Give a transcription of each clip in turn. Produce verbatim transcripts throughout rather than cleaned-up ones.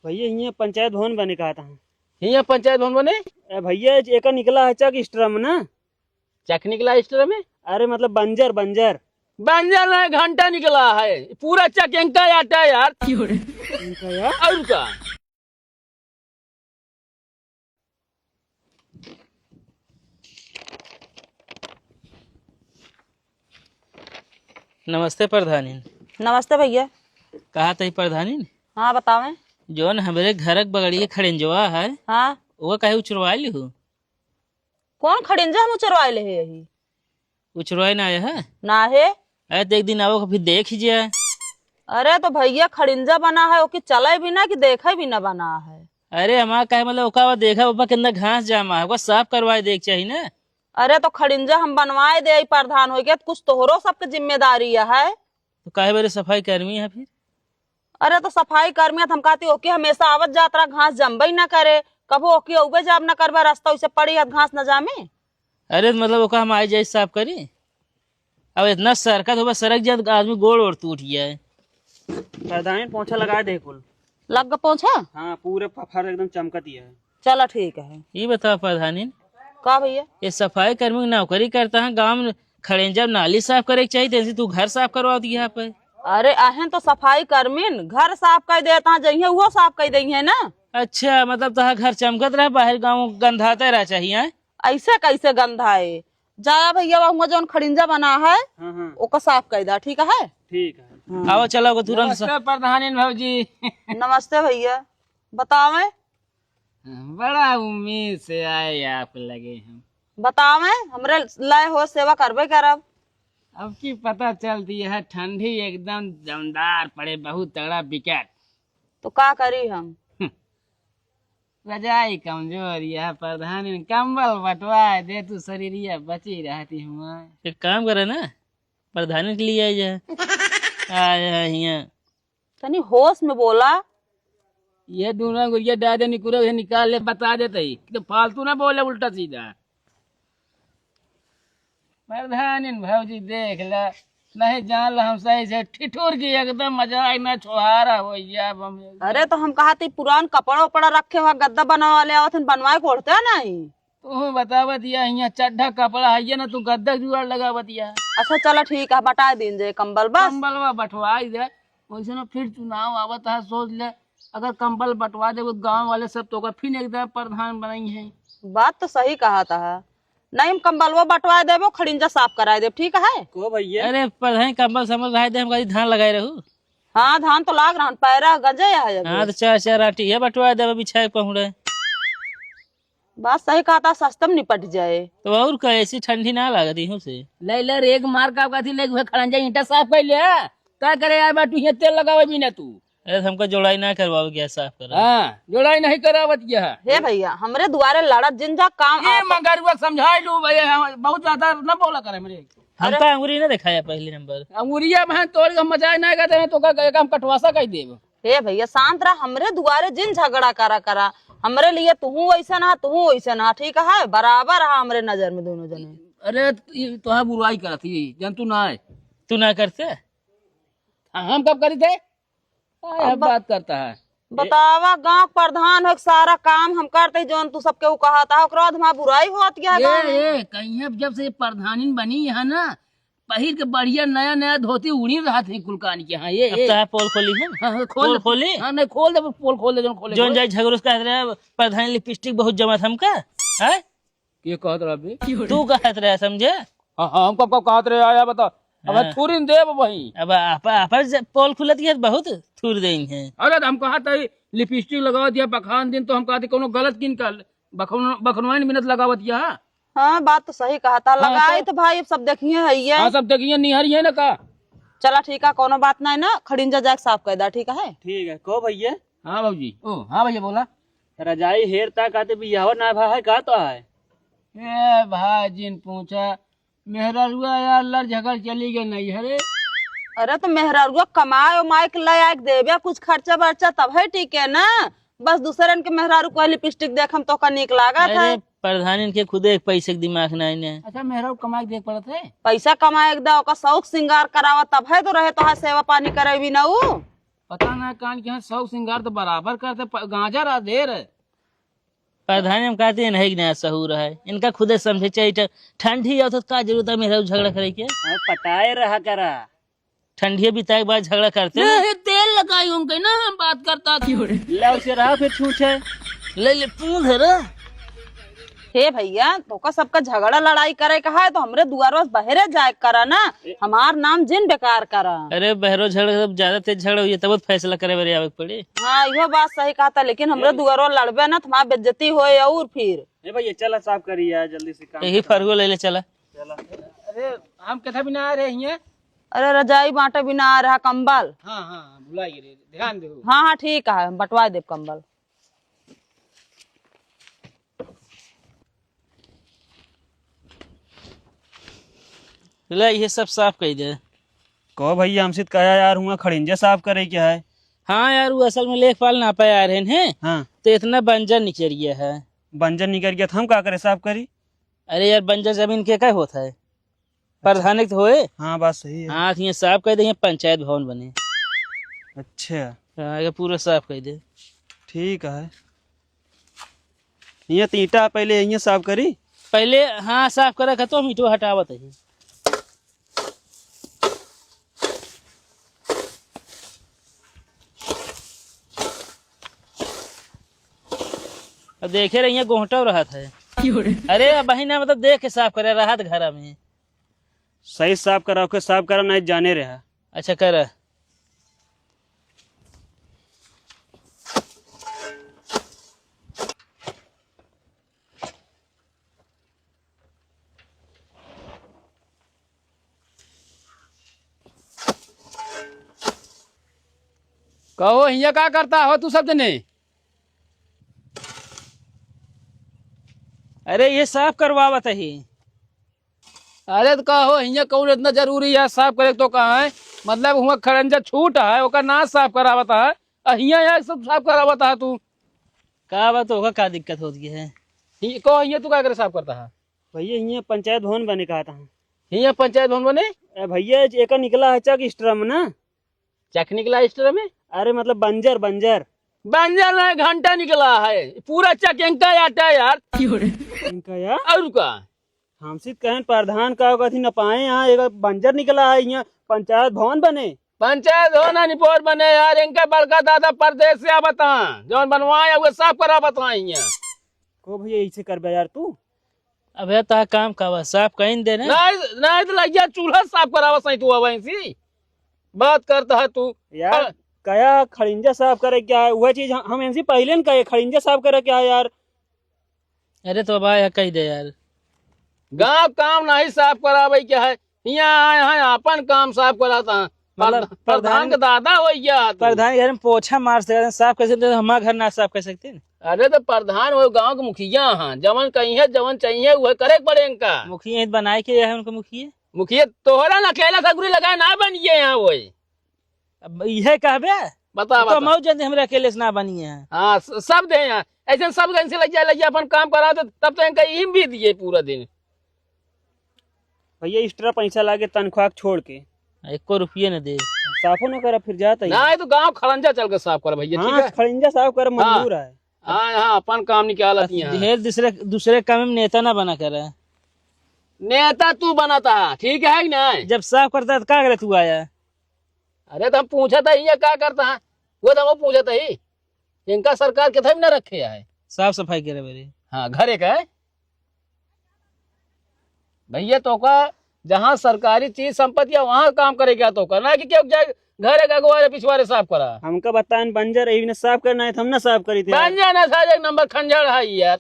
भैया, हियाँ पंचायत भवन बने कहत हैं। हियाँ पंचायत भवन बने? ए भैया, एका निकला है चक स्ट्रम ना। चक निकला स्ट्रम में? अरे मतलब बंजर, बंजर। बंजर ना, घंटा निकला है। पूरा चक एंका आटा है यार। क्यों रे? एंका यार? और का? नमस्ते प्रधानिन। नमस्ते भैया। कहा तही प्रधानिन? हाँ, बतावें। जौन हमरे घरक बगड़ी के खड़िंजवा है, हाँ। वो काहे उचरवाइ लिहू? कौन खड़िंजा हम उचरवाइ ले है यही? उचरवाइ ना आया है? ना है। अरे तो एक दिन आवो, फिर देख ही जाए। अरे तो भैया, खड़िंजा बना है, ओके चले भी ना कि देखे भी ना बना है। अरे हमार काहे मतलब, ओका वो देखा, ऊपर कितना घास जामा है, ओका साफ करवाए दे के चाहिए ना। अरे तो खड़िंजा हम बनवाए दे, ई प्रधान होइके, तो कुछ तोहरो सबके जिम्मेदारी है। तो काहे बरे सफाई कर्मी है फिर? अरे तो सफाई कर्मी है, तो हम कहती ओके हमेशा आवत जात रहा, घास जमबे ही ना करे, कबो ओके अउबे जाब ना करबे, रास्ता उसे पड़ी है, घास न जामे। अरे तो मतलब ओका हम आई जाई साफ करी? अब इतना सरकत होबा, सरक जाए तो आदमी गोड़ ओड़ टूट जाए। प्रधानी पोछा लगा दे कुल। लग गए पोछा? हाँ, पूरे फफर एकदम चमकत ही है। चला ठीक है। ये बताओ प्रधानी, का भैया? ये सफाई कर्मी की नौकरी करता है, गाँव में खड़ेंजा नाली साफ करे के चाहिए, जैसे तू घर साफ करवा दिया यहाँ पे। अरे अहन तो सफाई कर्मी न घर साफ कर देता है, जइहे वो साफ कर देइहे ना। अच्छा, मतलब तोहार घर चमकत रहे, बाहर गाँव गंधाते रह चाहिए, हैं? ऐसे कैसे गंधाए? जाया भैया, वहाँ जौन खड़िंजा बना है, हाँ, हाँ। ओका साफ कर दा, ठीक है? ठीक है। हाँ। आओ, चलो, ओके, तुरंत सा- नमस्ते प्रधानिन भौजी। नमस्ते भैया, बतावें। बड़ा उम्मीद से आए आप लगे हम। बतावें, हमरे लाए हो सेवा करबे करब। अब की पता चलती है, ठंडी एकदम दमदार पड़े, बहुत तगड़ा विकेट। तो का करी हम? रजाई कमजोर यह प्रधानी, कंबल बंटवाए दे, तू शरीरिया बची रहती हुआ। एक काम करे ना, प्रधानी के लिए आ जा। आ जा हियां। तनी होश में बोला। ये दूनो गुरिया डाल दे, निकुरा, ये निकाल ले, बता देते ही। तो फालतू ना बोले उल्टा सीधा। प्रधानिन भौजी देख ले, नहीं जान ला हम सही से ठिठुर की एकदम मजाक ना छोहारा हो गया अब हम। अरे तो हम कहा थी पुरान कपड़ा उपड़ा रखे हुआ गद्दा बनवा ले आवत हन, बनवाए के ओढ़ते नहीं। तू बतावत या हियां चड्ढा कपड़ा है ये ना, तू गद्दा जुगाड़ लगावत या। अच्छा चला ठीक है, बटा दीन जे कंबल बस। कंबलवा बटवाई दे, वैसे ना फिर चुनाव आवत है, सोच ले अगर कंबल बटवा देबो गांव वाले सब तो ओकर फिर एकदम प्रधान बनइहे। बात तो सही कहत है। नहीं, हम कंबलवा बटवाए देबो, खड़िंजा साफ कराए देब, ठीक है? को भैया? अरे, प्रधान कंबल संबल रहे दे, हम कहीं धान लगाए रहू। हाँ, धान तो लाग रहन, पैरा गंजे है अभी। हाँ, तो चार, चार आटी है बटवाए देबो, बिछाए पहुड़े। बात सही कहत है, सस्ता में निपट जाए। तो और का, ऐसी ठंडी ना लागत इहू से। ले, ले रे, एक मार का कहती, ले, वह खड़ंजा ईंटा साफ कर ले। का करे यार, बा, तू हियां तेल लगावे भी ना तू। अरे, हमका जोड़ाई ना करवावे गया साफ करे। हाँ, जोड़ाई नहीं करावत गया। हे भैया, हमरे दुआरे लड़त जिन जा काम ये आप। मंगरुआ समझाई लू भैया, हम बहुत ज्यादा ना बोला करे हमरे। हमका अरे। अंगुरी ना दिखाया पहले नंबर। अंगुरिया बहन तोड़ के मजाए ना करते हैं, तो का, का हम कटवासा कह देब। हे भैया, शांत रहा, हमरे दुआरे जिन झगड़ा करा करा, हमरे लिए तुहू वैसन हा, तुहू वैसन हा, ठीक है, बराबर हा हमरे नजर में दोनों जने। अरे, ई तोहार बुराई करत ही, जन तू ना आए। तू ना करते? हम कब करी थे? आए, अब अब बात करता है। बतावा, गांव के प्रधान हो, सारा काम हम करते ही, जौन तू सबके ऊ कहता है, ओकरा बाद हमार बुराई होत क्या ये, गांव में? ये, कहीं अब जब से प्रधानिन बनी है ना, पहिर के बढ़िया नया नया धोती उड़ी रहत है कुल कान के। हाँ, ये, अब ये। तोहार पोल खोली है? हाँ, हाँ, खोल पोल दे। खोली? हाँ, नहीं, खोल दे, पोल खोल दे, जौन खोले, जौन खोल। जाए झगड़ूस कहत रहे, "प्रधान लिपस्टिक बहुत जमत हमका।" हैं? के कहत रहे अभी? तू कहत रहे, समझे? हाँ, हाँ, हमको कब कहत रहे, आया बता। अब हाँ। थूरिन देब वही। अब आप, आप ज-, पोल खुलत है, बहुत थूर देंगे। अरे, तो हम कहत है, लिपस्टिक लगावत या बखान दिन, तो हम कहते कोनो गलत किन का बखन-, बखनवाइन मिनत लगावत या। हाँ, बात तो सही कहत है। हाँ, लगाई तो। तो भाई, अब सब देखिए है ये। हाँ, सब देखिए, निहर ये ना का। चला ठीक है, कोनो बात नहीं ना, खड़िंजा जाके साफ कर दा, ठीक है? ठीक है, को भैया? हाँ बाबूजी। ओ, हाँ भैया बोला। रजाई हेर ता कहते बियाह ना भा है, का तो है? ए भाई जिन पूछा, मेहरारुआ यार लड़ झगड़ चली गए नहीं हरे। अरे तो मेहरारुआ कमाए उमाए के ले आए के देबे कुछ खर्चा बर्चा तब है ठीक है ना। बस दूसरन के मेहरारू को लिपस्टिक देख हम तो का नीक लागत अरे है। प्रधानिन के खुदे एक पैसे के दिमाग ना है। अच्छा मेहरारू कमाए के देख पड़त है। पैसा कमाए के दा ओका शौक सिंगार करावा तब है तो रहे तो है सेवा पानी करे भी ना ऊ। पता ना कान के यहाँ सौ सिंगार तो बराबर करते, प-, गांजा रहा देर है। प्रधान, हम कहते हैं नहीं कि नया सहूर है, इनका खुदे समझे चाहिए। ठ-, ठंडी आओ तो का जरूरत है मेहरारू झगड़ा करे के? हाँ, पटाए रहा करा। ठंडिया बिताए के बाद झगड़ा करते ना। नहीं, तेल लगाई उनके ना, हम बात करता थी। ले उसे रहा फिर छूछे। ले ले पूंछ रे। हे भैया, तोका सबका झगड़ा लड़ाई करे का है तो हमरे दुआरवा से बहरे जाए करा ना, हमार नाम जिन बेकार करा। अरे बहरो झगड़ा, जब ज्यादा तेज झगड़ा हुई तब फैसला करे बरे आवे के पड़ी। हाँ, इहो बात सही कहा था, लेकिन हमरे दुआरवा लड़बे ना तो हमार बेइज्जती होए और फिर। ए भैया, चला साफ करी यार, जल्दी से काम यही करा। फरुआ ले ले चला। चला। अरे, हम कथा भी ना आ रहे हियाँ। अरे, रजाई बांटे भी ना आ रहा, कंबल। हाँ, हाँ, हाँ, भुला गए रे, ध्यान दे। हाँ, हाँ, ठीक है, हम बंटवा देब कंबल। ले, ये सब साफ कर दे। कहो भैया, हमसे तो कहा यार, हुआ खड़िंजा साफ करे क्या है? हाँ यार, वो असल में लेखपाल नापे आ रहे हैं, हाँ। तो इतना बंजर निकल गया है। बंजर निकल गया, तो हम का करे, साफ करी? अरे यार, बंजर जमीन के का होता है? प्रधान एक तो होए। हाँ, बात सही है। हाँ, तो ये साफ कर दे, ये पंचायत भवन बने। अच्छा। हाँ, ये पूरा साफ कर दे। ठीक है। ये तो ईंटा पहले ये साफ करी। पहले, हाँ, साफ करे का तो हम ईंटो हटावत है। अब देखे रहिए, गोहटो रहत है। क्यों रे? अरे, अब बहिना, मतलब, देख के साफ करे, रहत घर में। सही साफ करा, ओके साफ करा, नहीं जाने रहा। अच्छा, करा। कहो, हियाँ का करता हो तू सब जने? अरे, ये साफ करवावत ही। अरे, तो कहो, हियाँ कौन इतना जरूरी है साफ करे, तो कहाँ है? मतलब, हुआ खड़ंजा छूट है, ओकर ना साफ करावत है, आ हियाँ यार सब साफ करावत है तू। का बात होगा, का दिक्कत होती है? ही-, कहो, हियाँ तू का करे साफ करता है? भैया, हियाँ पंचायत भवन बने कहा था। हियाँ पंचायत भवन बने? ए भैया, एका निकला है चक स्ट्रम ना। चक निकला स्ट्रम में? अरे, मतलब बंजर, बंजर। बंजर नहीं, घंटा निकला है। पूरा चक इनका आटा है यार। इनका यार? और का? हमसे तो कहन प्रधान का कथी न पाए, यहाँ एक बंजर निकला है, यहाँ पंचायत भवन बने। पंचायत भवन निपोर बने यार, इनका बड़का दादा परदेश से आवत हैं, जौन बनवाए हुए साफ करावत हैं यहाँ। को भैया, ऐसे करबे यार तू? अबे, ता काम का बा? साफ कहीं दे ने। नहीं, नहीं तो लगिया चूल्हा साफ करावत सही तू अब ऐसी बात करता है तू। यार, हाँ। कया खड़िंजा साफ करे क्या है? वह चीज हम, हम इनसे पहले न कहे, खड़िंजा साफ करे क्या है यार? अरे तो भाई, कह दे यार। गांव काम नहीं साफ करावे क्या है? यहाँ आए हैं, अपन काम साफ कराता है। मतलब, प्रध-, प्रधान प्रधान के दादा हो गया तू। प्रधान के घर में पोछा मार सकते हैं, साफ कर सकते हैं, हमारा घर ना साफ कर सकते हैं? अरे तो प्रधान वो गांव के मुखिया हैं, जवन कहीं है, जवन चाहिए, वह करे के पड़े इनका। मुखिया ही बनाए के है उनको मुखिया। मुखिया तोहरा ना अकेला सगुरी लगाए ना बनिए यहाँ वही। अब इहे कहबे? बता, तो बता। मऊ जल्दी हमरे अकेले से ना बनिए हैं। हाँ, स-, सब दे यहाँ। ऐसे सब दिन से लग जाए, लग जाए, अपन काम करा तो तब तो इनका यही भी दिए पूरा दिन। भैया, एक्स्ट्रा पैसा लागे तनख्वाह के छोड़ के। एको रुपये न दे। साफो न करा, फिर जाता ही। ना, ये तो गांव खड़ंजा चल के साफ कर भैया, हाँ, ठीक है? खड़ंजा साफ कर हाँ। मंजूर है। हाँ, हाँ, अपन काम निकालत यहाँ। ढेर दूसरे, दूसरे काम में नेता ना बना करे। नेता तू बनाता है, ठीक है कि नहीं? जब साफ करता है तो का करे तू आया? अरे तो हम पूछा था, ये का करता है? वो तो हम पूछा था ही। इनका सरकार के थम ना रखे है। साफ सफाई करे मेरे। हाँ, घरे का है। भैया, तोका जहाँ सरकारी चीज संपत्ति है, वहाँ काम करे क्या तोका? ना कि क्यों जाए घरे का अगवारे पिछवारे साफ करा। हमका बताएं, बंजर है, इन्हें साफ करना है, तो हम ना साफ करी थे। बंजर ना साफ, एक नंबर खंजर है यार।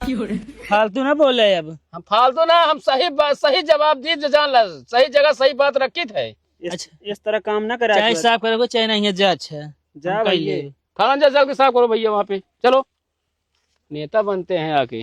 फालतू ना बोले अब। हम फालतू ना, हम सही बात, सही जवाब दी, जो जान ला, सही जगह सही बात रखी थे। इस, अच्छा। इस तरह काम ना करे चाहे आज। साफ करे को, चाहे नहीं है, जा, अच्छा। जा हम कर भैया। लेंगे। खड़ंजा चल के साफ करो भैया वहाँ पे। चलो। नेता बनते हैं आके।